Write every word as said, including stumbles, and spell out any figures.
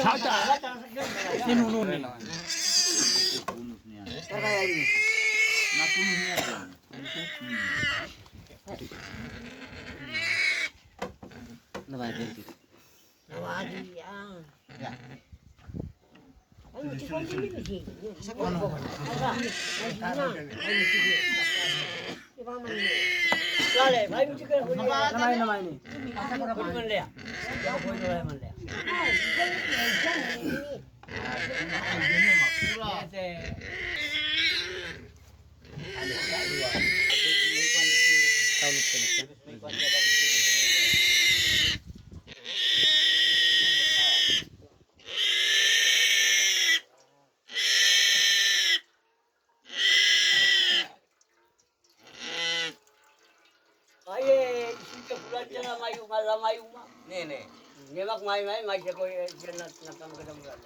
Salta. Sinu nuni. Ai, eh, isin ke bulan dia la mai uma, la mai uma. Ne'e, ne'e. Ne'e mak mai, mai, mai se ko, eh, dia na, na kam ke bulan.